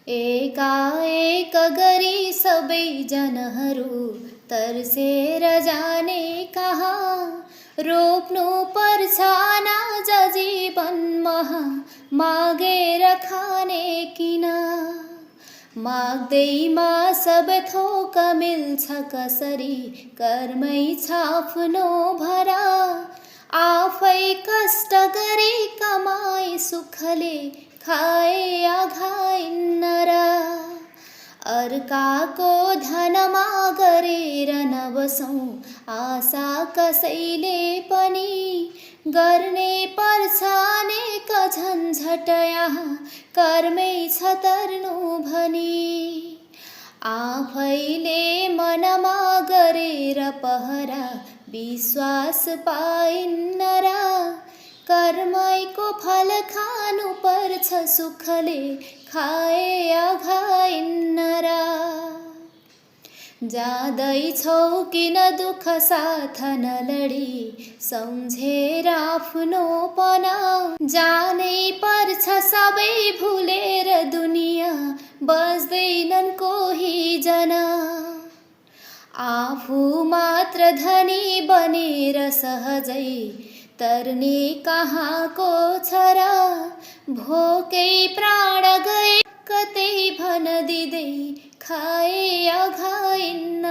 एकाएक गरी सबै जनहरू तर्सेर जाने कहाँ, रोप्नु पर्छ अनाज जीवनमा मागेर खाने किन। माग्दैमा सब थोक मिल्छ कसरी, कर्मै छ आफ्नो भरा। आफै कष्ट गरी कमाई सुखले खाए अघाइन्न र। अर्काको धनमा गरेर नबसौँ आशा कसैले पनि, गर्ने पर्छ अनेक झन्झट यहाँ कर्मै छ तर्नु भनी। आफैले मनमा गरेर पहरा विश्वास पाइन्न र। कर्मैको फल खानु पर्छ सुखले खाए अघाइन्न र। जाँदैछौ किन दुःख साथ नलडी, सम्झेर आफ्नोपना। जानै पर्छ सबै भुलेर दुनियाँ बस्दैनन् कोही जना। आफू मात्र धनी बनेर सहजै तर्ने कहाँको छ र। भोकै प्राण गए कतै भन दिँदै खाए अघाइन्न।